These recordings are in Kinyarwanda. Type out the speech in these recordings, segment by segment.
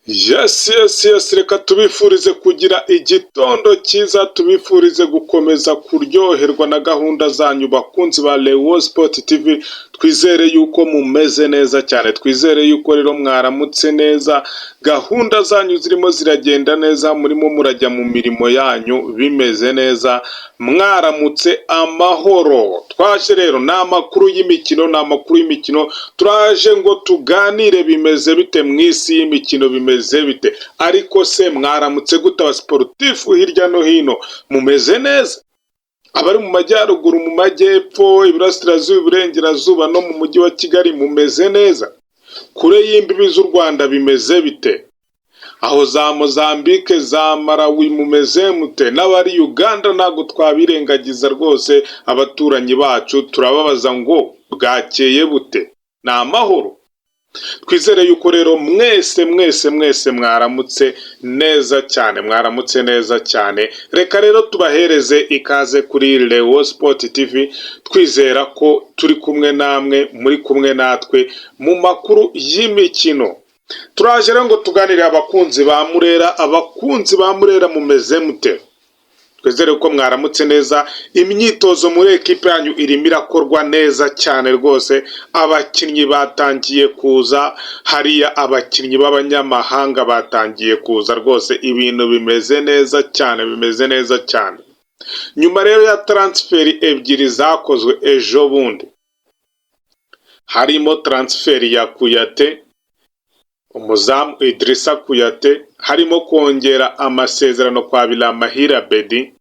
Yes, reka tubifurize kugira igitondo cyiza, tubifurize gukomeza kuryoherwa na gahunda zanyu, bakunzi ba Leo Sport TV. Twizere yuko mumeze neza cyane, twizere yuko rero mwaramutse neza, gahunda zanyu zirimo ziragenda neza, murimo murajya mu mirimo yanyu bimeze neza, mwaramutse amahoro. Twaje rero ni amakuru y'imikino, ni amakuru y'imikino, turaje ngo tuganire bimeze bite mu isi y'imikino, bimeze bite? Ariko se mwaramutse gute, abasiporutifu hirya no hino mumeze neza? Abari mu majyaruguru, mu majyepfo, iburasirazuba, iburengerazuba no mu mujyi wa Kigali mumeze neza? Kure y'imbibi z'u Rwanda bimeze bite? Aho za Mozambique, za Malawi mumeze mute? N'abari Uganda ntabwo twabirengagiza rwose, abaturanyi bacu turababaza ngo bwakeye bute? Ni amahoro? Twizere yuko rero mwese mwese mwese mwaramutse neza cyane, mwaramutse neza cyane. Reka rero tubahereze ikaze kuri Leo Sport TV, twizera ko turi kumwe namwe, muri kumwe natwe mu makuru y'imikino. Turaje rero ngo tuganire abakunzi ba Murera. Abakunzi ba Murera mumeze mute? Twizere ko mwaramutse neza. Imyitozo muri ekipe yanyu irimo irakorwa neza cyane rwose, abakinnyi batangiye kuza hariya, abakinnyi b'abanyamahanga batangiye kuza rwose, ibintu bimeze neza cyane, bimeze neza cyane. Nyuma rero ya transfer ebyiri zakozwe ejo bundi, harimo transfer ya Kuyate, umuzamu Idrissa Kuyate, harimo kongera amasezerano kwa Biramahire Abeddy,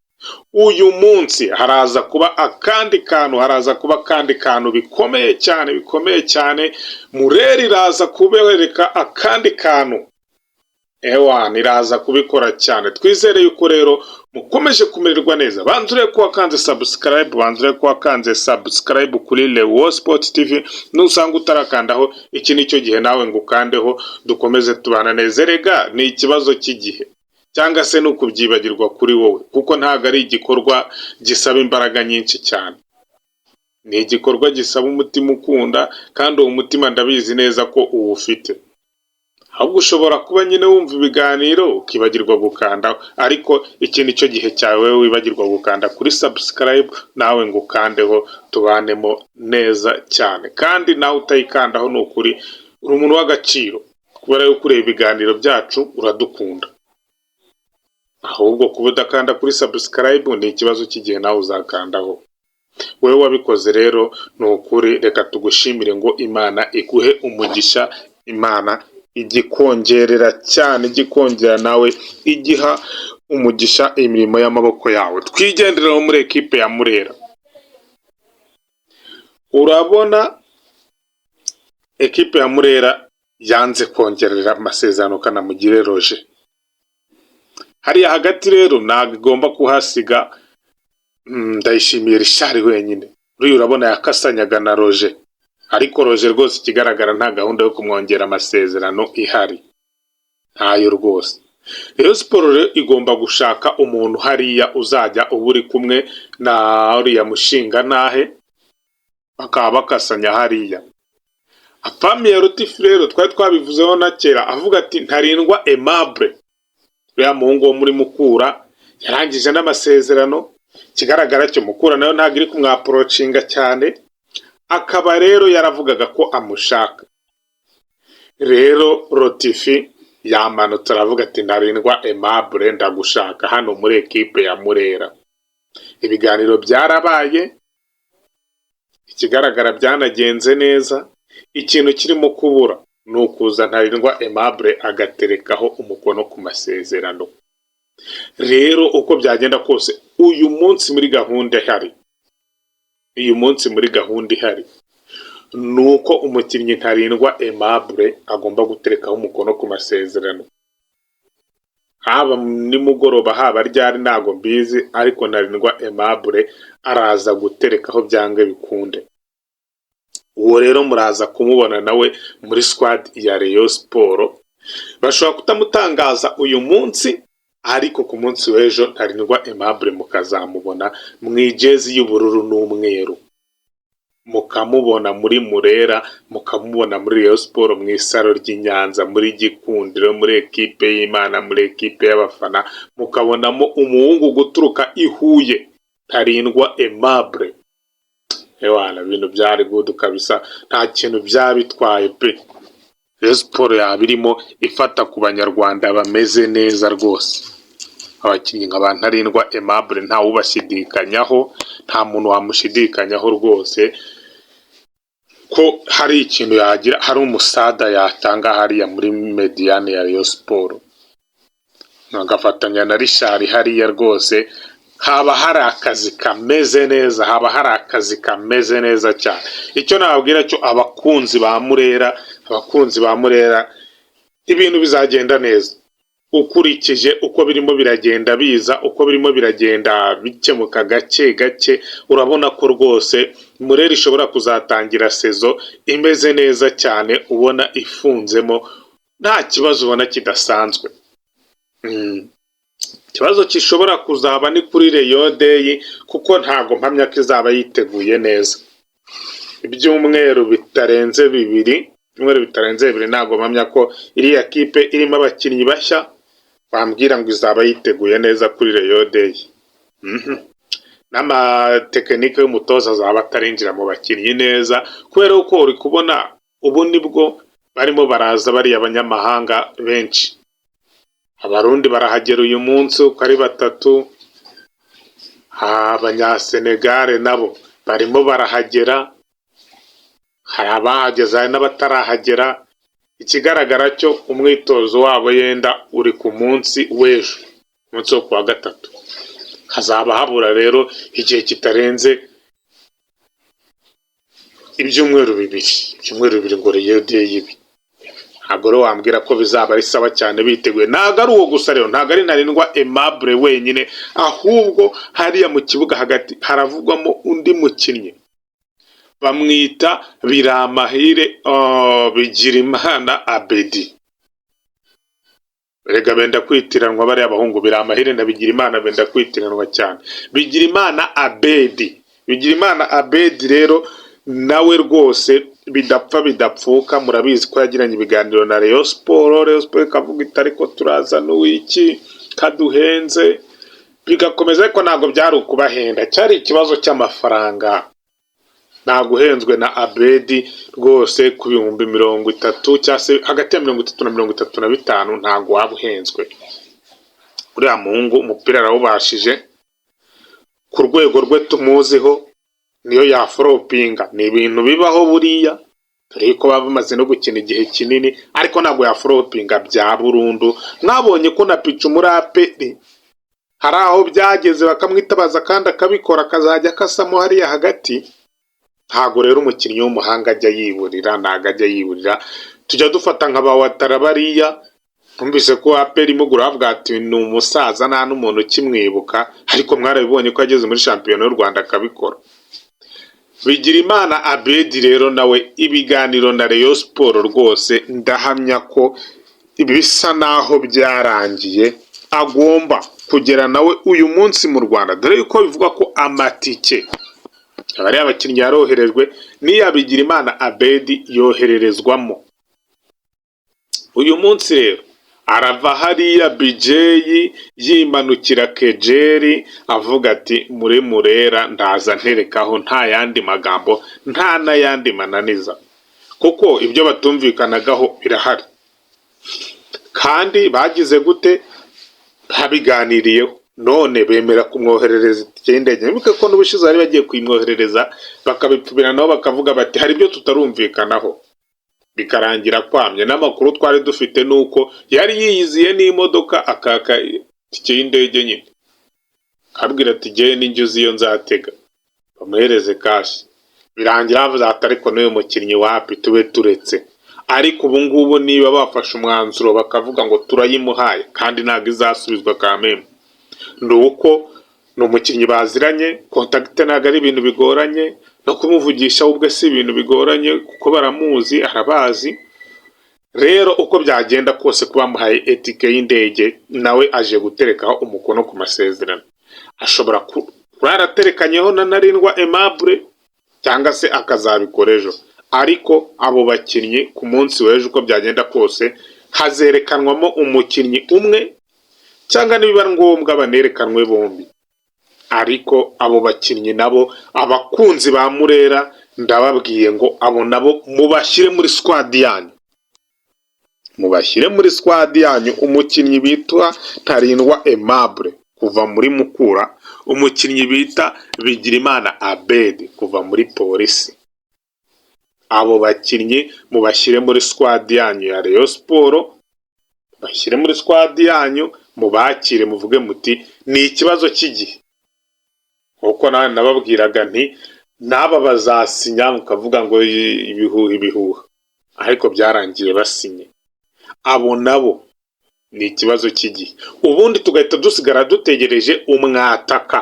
uyu munsi haraza kuba akandi kantu, haraza kuba akandi kantu bikomeye cyane, bikomeye cyane. Murera iraza kubereka akandi kantu, ewana iraza kubikora cyane. Twizere yuko rero mukomeje kumererwa neza. Banza urebe ko wakanze subscribe, banza urebe ko wakanze subscribe kuri Leo Sport TV. Nusanga utarakandaho, iki nicyo gihe nawe ngo ukandeho, dukomeze tubana neza. Erega ni ikibazo cy'igihe cyangwa se ni ukubyibagirwa kuri wowe, kuko ntabwo ari igikorwa gisaba imbaraga nyinshi cyane, ni igikorwa gisaba umutima ukunda, kandi uwo mutima ndabizi neza ko uwufite. Ahubwo ushobora kuba nyine wumva ibiganiro ukibagirwa gukandaho, ariko iki ni cyo gihe cyawe wowe wibagirwa gukanda kuri subscribe, nawe ngo ukandeho tubanemo neza cyane. Kandi nawe utayikandaho, ni ukuri uri umuntu w'agaciro, kubera yuko ureba ibiganiro byacu, uradukunda. Ahubwo kuba udakanda kuri subscribe ni ikibazo cy'igihe, nawe uzakandaho. Wowe wabikoze rero, ni ukuri reka tugushimire ngo Imana iguhe umugisha, Imana igikongerera cyane, igikongera nawe igiha umugisha imirimo y'amaboko yawe. Twigendere muri ekipe ya Murera. Urabona ekipe ya Murera yanze kongerera amasezerano Kanamugire Roger. Hariya hagati rero ntabwo igomba kuhasiga Ndayishimiye Richard wenyine. Uriya urabona yakasanyaga na Roger, ariko Roger rwose ikigaragara nta gahunda yo kumwongera amasezerano ihari, ntayo rwose. Rayon Sport rero igomba gushaka umuntu hariya uzajya uba uri kumwe na uriya mushinga ntahe, bakaba bakasanya hariya. Afahmia Lotfi rero twari twabivuzeho na kera, avuga ati Ntarindwa Aimable, uriya muhungu wo muri Mukura yarangije n'amasezerano. Ikigaragara cyo Mukura nayo ntabwo iri kumwapproachinga cyane, akaba rero yaravugaga ko amushaka. Rero Lotfi yamanutse aravuga ati: "Ntarindwa Aimable, ndagushaka hano muri ekipe ya Murera." Ibiganiro byarabaye, ikigaragara byanagenze neza. Ikintu kirimo kubura ni ukuza Ntarindwa Aimable agaterekaho umukono ku masezerano. Rero uko byagenda kose, uyu munsi muri gahunda ihari, uyu munsi muri gahunda ihari ni uko umukinnyi Ntarindwa Aimable agomba guterekaho umukono ku masezerano, haba nimugoroba, haba ryari, ntabwo mbizi, ariko Ntarindwa Aimable araza guterekaho byange bikunde. Uwo rero muraza kumubona nawe muri squad ya Rayon Sport. Bashobora kutamutangaza uyu munsi, ariko ku munsi w'ejo Ntarindwa Aimable mukazamubona mu ijezi y'ubururu n'umweru. Mukamubona muri Murera, mukamubona muri Rayon Sport, mu Isaro ry'i Nyanza, muri Gikundiro, muri ekipe y'Imana, muri ekipe y'abafana, mukabonamo umuhungu guturuka i Huye, Ntarindwa Aimable. Ewana, ibintu byari good kabisa, nta kintu byaba bitwaye pe. Rayon Sport yaba irimo ifata ku Banyarwanda bameze neza rwose. Abakinnyi nka ba Ntarindwa Aimable ntawubashidikanyaho, nta muntu wamushidikanyaho rwose ko hari ikintu yagira, hari umusada yatanga hariya muri médiane ya Rayon Sport, agafatanya na Richard hariya rwose, haba hari akazi kameze neza, haba hari akazi kameze neza cyane. Icyo nababwira cyo, abakunzi ba Murera, abakunzi ba Murera, ibintu bizagenda neza ukurikije uko birimo biragenda biza, uko birimo biragenda bikemuka gake gake. Urabona ko rwose Murera ishobora kuzatangira saison imeze neza cyane, ubona ifunzemo, nta kibazo ubona kidasanzwe. Ikibazo gishobora kuzaba ni kuri Rayon Day, kuko ntabwo mpamya ko izaba yiteguye neza. Ibyumweru bitarenze 2, ibyumweru bitarenze 2, ntabwo mpamya ko iriya kipe irimo abakinnyi bashya bambwira ngo izaba yiteguye neza kuri Rayon Day. N'amatekinike y'umutoza azaba atarinjira mu bakinnyi neza, kubera ko uri kubona ubu nibwo barimo baraza bariya abanyamahanga benshi. Abarundi barahagera uyu munsi uko ari batatu, Abanyasenegare nabo barimo barahagera, hari abahageze, hari n'abatarahagera. Ikigaragara cyo umwitozo wabo yenda uri ku munsi w'ejo, umunsi wo kuwa gatatu. Hazaba habura rero igihe kitarenze ibyumweru 2, ibyumweru 2 ngo Rayon Day ibe. Ntabwo rero wambwira ko bizaba ari sawa cyane biteguye. Ntabwo ari uwo gusa rero, ntabwo ari Ntarindwa Aimable wenyine, ahubwo hariya mu kibuga hagati haravugwamo undi mukinnyi bamwita Biramahire, oh, Bigirimana Abedi. Erega benda kwitiranwa bariya bahungu, Biramahire na Bigirimana benda kwitiranwa cyane. Bigirimana Abedi, Bigirimana Abedi rero nawe rwose bidapfa bidapfuka, murabizi ko yagiranye ibiganiro na Rayon Sport. Rayon Sport ikavuga iti: "Ariko turazana uwiki kaduhenze?" Bigakomeza, ariko ntabwo byari ukubahenda, cyari ikibazo cy'amafaranga. Ntabwo uhenzwe na Abedi rwose ku 30,000 cyangwa se hagati ya 30 na 35, ntabwo waba uhenzwe. Uriya muhungu umupira arawubashije ku rwego rwe tumuziho, niyo yaforopinga ni ibintu bibaho buriya, dore ko baba bamaze no gukina igihe kinini, ariko ntabwo yaforopinga bya burundu. Mwabonye ko na Picu muri APR hari aho byageze bakamwitabaza kandi akabikora, akazajya akasamo hariya hagati. Ntabwo rero umukinnyi w'umuhanga ajya yiburira, ntabwo ajya yiburira. Tujya dufata nka ba Watara bariya, numvise ko APR imugura bavuga ati ni umusaza, nta n'umuntu ukimwibuka, ariko mwarabibonye ko yageze muri shampiyona y'u Rwanda akabikora. Bigirimana Abedi rero nawe ibiganiro na Rayon Sport rwose ndahamya ko bisa naho byarangiye, agomba kugera nawe uyu munsi mu Rwanda, dore yuko bivuga ko amatike abariya abakinnyi yaroherejwe, n'iya Bigirimana Abedi yohererezwamo uyu munsi. Rero arava hariya Bijeyi yimanukira Kejeri, avuga ati: "Muri Murera ndaza nterekaho, nta yandi magambo, nta n'ayandi mananiza," kuko ibyo batumvikanagaho birahari kandi bagize gute, babiganiriyeho, none bemera kumwoherereza itike y'indege. Wibuke ko n'ubushize bari bagiye kuyimwoherereza bakabipfubiranaho, bakavuga bati hari ibyo tutarumvikanaho, bikarangira kwamye. N'amakuru twari dufite ni uko yari yiyiziye n'imodoka, akaka itike y'indege nyine, akabwira ati: "Jyewe ninjye uzi iyo nzatega, bamuhereze cash." Birangira bavuze ati: "Ariko n'uyu mukinnyi wapi, tube turetse." Ariko ubu ngubu niba bafashe umwanzuro bakavuga ngo turayimuhaye kandi ntabwo izasubizwa kameme, ni uko ni umukinnyi baziranye, contact ntabwo ari ibintu bigoranye, no kumuvugisha we ubwe si ibintu bigoranye kuko baramuzi, arabazi. Rero uko byagenda kose, kuba bamuhaye itike y'indege, nawe aje guterekaho umukono ku masezerano, ashobora kurara aterekanyeho na Ntarindwa Aimable. cyangwa se akazabikora ejo. Ariko abo bakinnyi, ku munsi w'ejo, uko byagenda kose, hazerekanwamo umukinnyi umwe, cyangwa nibiba ngombwa banerekanwe bombi. Ariko abo bakinnyi nabo, abakunzi ba Murera, ndababwiye ngo abo nabo mubashyire muri squad yanyu, mubashyire muri squad yanyu. Umukinnyi bitwa Ntarindwa Aimable kuva muri Mukura, umukinnyi bita Bigirimana Abedi kuva muri Polisi, abo bakinnyi mubashyire muri squad yanyu ya Rayon Sport, bashyire muri squad yanyu, mubakire, muvuge muti ni ikibazo cy'igihe. Nkuko nawe nababwiraga nti n'aba bazasinya, mukavuga ngo ibihuha, ibihuha, ariko byarangiye basinye. Abo nabo ni ikibazo cy'igihe. Ubundi tugahita dusigara dutegereje umwataka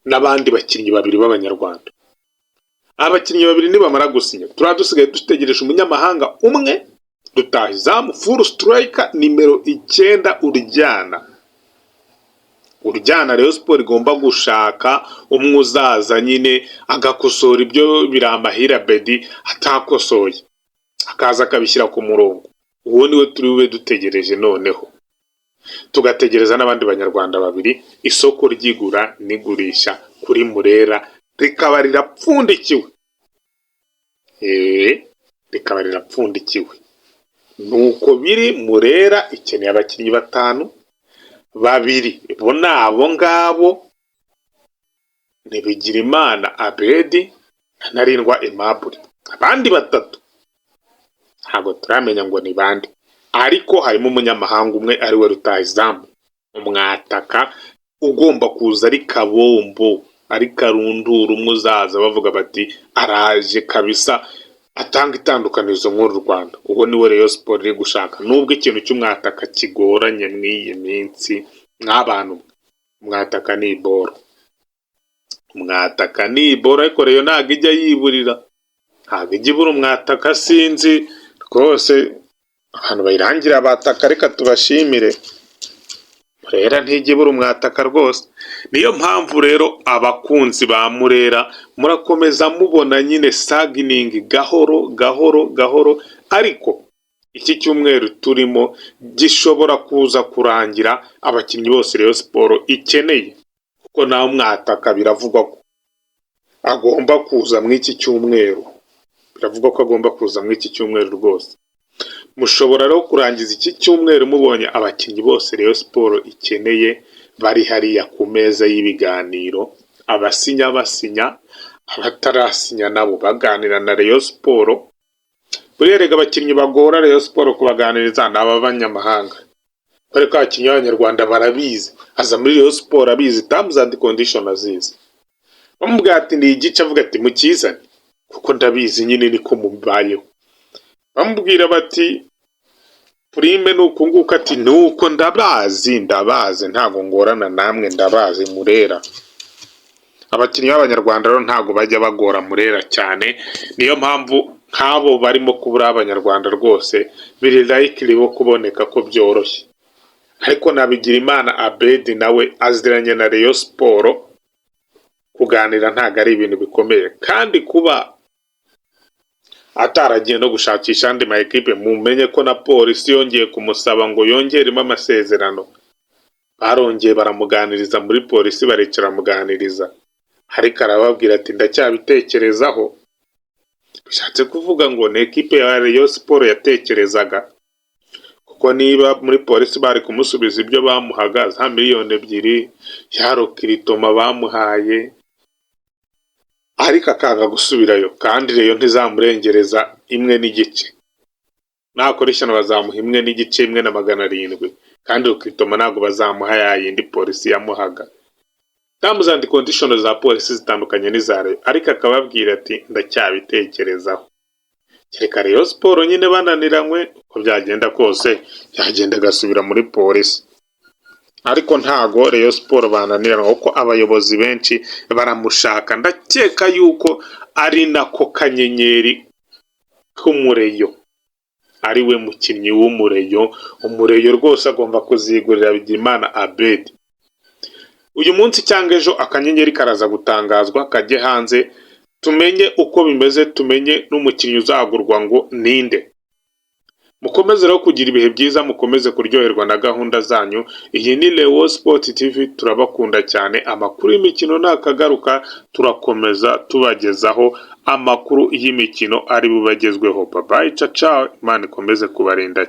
n'abandi bakinnyi babiri b'Abanyarwanda. Abakinnyi babiri nibamara gusinya, turaba dusigaye dutegereje umunyamahanga umwe, rutahizamu, full striker, nimero 9 uryana, uryana. Rayon Sport igomba gushaka umwe uzaza nyine agakosora ibyo Biramahire Abeddy atakosoye, akaza akabishyira ku murongo. Uwo niwe turi bube dutegereje. Noneho tugategereza n'abandi Banyarwanda babiri. Isoko ry'igura n'igurisha kuri Murera rikaba rirapfundikiwe, rikaba rirapfundikiwe. Nuko biri. Murera ikeneye abakinnyi batanu, babiri bo ni abo ngabo, ni Bigirimana Abedi na Ntarindwa Aimable. Abandi batatu ntabwo turamenya ngo ni bande, ariko harimo umunyamahanga umwe, ariwe rutahizamu, umwataka ugomba kuza ari kabombo, ari karundura, umwe uzaza bavuga bati araje kabisa, atanga itandukanirizo nk'uru Rwanda. Uwo niwe Rayon Sport iri gushaka, nubwo ikintu cy'umwataka kigoranye mw'iyi minsi. Mw'abantu, umwataka ni iboro, umwataka ni iboro, ariko Rayon ntabwo ijya yiburira, ntabwo ijya ibura umwataka. Sinzi rwose abantu bayirangira abataka, reka tubashimire. Murera ntijya ibura umwataka rwose. Niyo mpamvu rero, abakunzi ba Murera, murakomeza mubona nyine signing gahoro gahoro gahoro, ariko iki cyumweru turimo gishobora kuza kurangira abakinnyi bose Rayon Sport ikeneye, kuko nawe umwataka biravugwa ko agomba kuza muri iki cyumweru, biravugwa ko agomba kuza muri iki cyumweru rwose. Mushobora rero kurangiza iki cyumweru mubonye abakinnyi bose Rayon Sport ikeneye bari hariya ku meza y'ibiganiro, abasinya basinya, abatarasinya nabo baganira na Rayon Sport. Buriya erega abakinnyi bagora Rayon Sport kubaganiriza ni aba banyamahanga, kubera ko abakinnyi b'Abanyarwanda barabizi, aza muri Rayon Sport abizi terms and condition azizi. Bamubwira ati ni igice, avuga ati mukizane kuko ndabizi nyine niko mubayeho. Bamubwira bati prime ni uku nguku, ati nuko ndabazi, ndabazi, ntabwo ngorana namwe, ndabazi Murera. Abakinnyi b'Abanyarwanda rero ntabwo bajya bagora Murera cyane. Niyo mpamvu nk'abo barimo kubura Abanyarwanda rwose biri likely bo kuboneka ko byoroshye. Ariko na Bigirimana Abedi nawe aziranye na Rayon Sport, kuganira ntabwo ari ibintu bikomeye. Kandi kuba ataragiye no gushakisha andi ma ekipe, mumenye ko na Polisi yongeye kumusaba ngo yongeremo amasezerano. Barongeye baramuganiriza muri Polisi, baricara baramuganiriza, ariko arababwira ati ndacyabitekerezaho. Bishatse kuvuga ngo ni ekipe ya Rayon Sport yatekerezaga, kuko niba muri Polisi bari kumusubiza ibyo bamuhaga, za miliyoni 2 ya recrutement bamuhaye, ariko akanga gusubirayo, kandi Rayon ntizamurengereza 1.5. Nakora ishyano bazamuha 1.5, 1.700, kandi recrutement ntabwo bazamuha ya yindi Polisi yamuhaga. Terms and condition za Polisi zitandukanye n'iza Rayon, ariko akababwira ati ndacyabitekerezaho. Kereka Rayon Sport nyine bananiranywe, uko byagenda kose yagenda agasubira muri Polisi. Ariko ntago Rayon Sport bananiranwa, kuko abayobozi benshi baramushaka. Ndakeka yuko ari nako kanyenyeri k'umureyo, ari we mukinnyi w'umureyo. Umureyo rwose agomba kuzigurira Bigirimana Abedi. Uyu munsi cyangwa ejo akanyenyeri karaza gutangazwa kajye hanze. Tumenye uko bimeze, tumenye n'umukinnyi uzagurwa ngo ninde. Mukomeze rero kugira ibihe byiza, mukomeze kuryoherwa na gahunda zanyu. Iyi ni Leo Sport TV, turabakunda cyane. Amakuru y'imikino nakagaruka, turakomeza tubagezaho amakuru y'imikino ari bubagezweho. Bye bye, ciao ciao, Imana ikomeze kubarinda.